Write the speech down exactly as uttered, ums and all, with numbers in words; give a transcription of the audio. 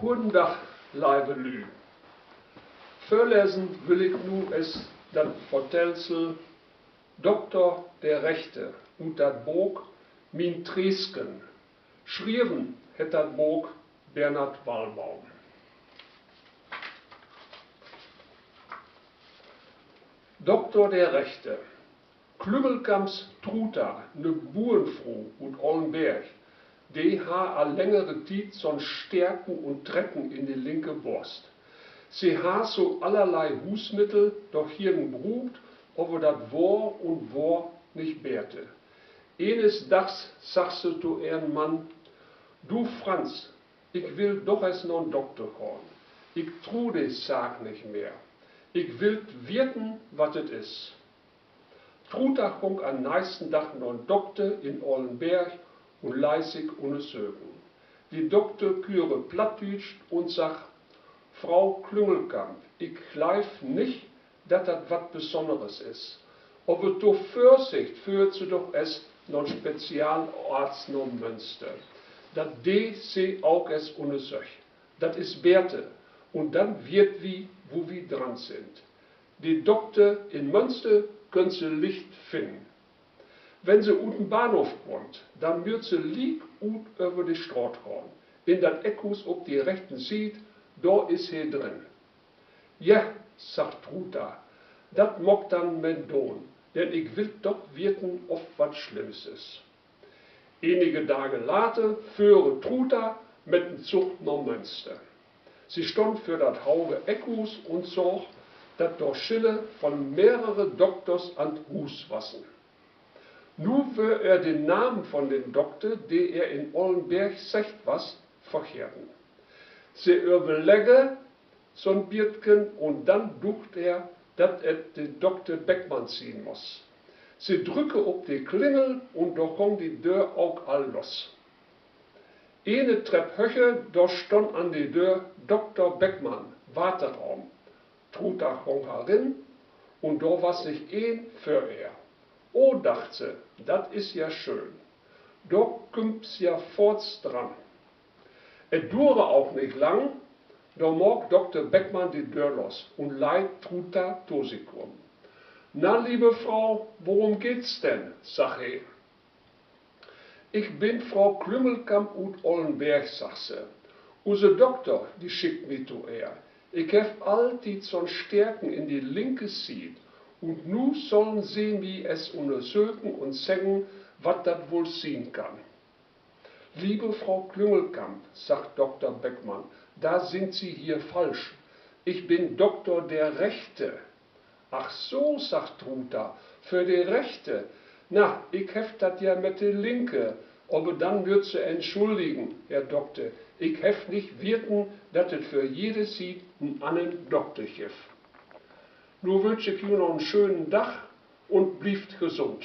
Goden Dag, leive Lü. Vörlesen will ik nu es dat Vertellsel Dokter de Rechte ut dat Book Mien Treesken. Schrieven hett dat Book Bernhard Wallbaum. Dokter de Rechte. Klüngelkamps Truta, ne Buernfru ut Ollenberg, de harr al längere Tiet so'n Stärken un Trecken in de linke Borst. Se harr so allerlei Huusmiddel dorgegen bruukt, aver dat worr un worr nich beter. Eenes Daags sagg se to ehren Mann: Du Franz, ik will doch es na'n Dokter gahn. Ik tru de Saak nich mehr. Ik will weten, wat et is. Truta gong an'n nächsten Dag na'n Dokter in Ollenberg un leet sik unnersöken. De Dokter küre plattdüütsch un sagg: Frau Klüngelkamp, ik gleiv nich, dat dat wat Besonneres is. Aver to Vörsicht föhrt Se doch es na'n Spezialarzt na Münster. Dat de Se ok es unnersöcht. Dat is beter. Un denn weet wi, wo wi dran sünd. De Dokter in Münster köönt Se licht finnen. Wenn Se ut den Bahnhoff kaamt, denn mööt Se liek ut över de Straat gahn, in dat Eckhuus op de rechten Siet, dor is he drin. Ja, sagg Truta, dat maak denn men doon, denn ik will doch weten, of wat Slimmes is. Enige Dage later föhre Truta met den Zug na Münster. Se stunn vör dat hauge Eckhuus un sagg, dat dor Schiller von mehrere Dokters an't Huus wassen. Nu wöör ehr de Naam von den Dokter, de ehr in Ollenberg seggt was, vergeten. Se överlegge so'n bietken un denn ducht ehr, dat et de Dokter Beckmann sien muss. Se drücke op de Klingel un dor gong de Döör ok al los. Ene Trepp höger, dor stunn an de Döör: Dokter Beckmann, Waterraum. Truta gong herin un dor was nich een vör ehr. Oh, dacht se, dat is ja schöön. Dor kümmt se ja foorts dran. Et duure ok nich lang, dor maak Dokter Beckmann de Döör los un leet Truta to sik kamen. Na, liebe Frau, worum geht's denn?, sagg he. Ik bin Frau Klüngelkamp ut Ollenberg, sagg se. Use Dokter, de schickt mi to ehr. Ik heff alltiet so'n Stärken in de linke Siet, un nu sollen Se mi es unnersöken un seggen, wat dat woll sien kann. Liebe Frau Klüngelkamp, sagg Dokter Beckmann, da sind Sie hier falsch. Ich bin Dokter der Rechte. Ach so, sagg Truta, för de Rechte. Na, ik heff dat ja met de linke, aver denn mööt Se entschulligen, Herr Dokter, ik heff nich weten, dat et för jede Siet en annern Dokter gifft. Nu wünsch ik Ju noch en schönen Dag un blievt gesund.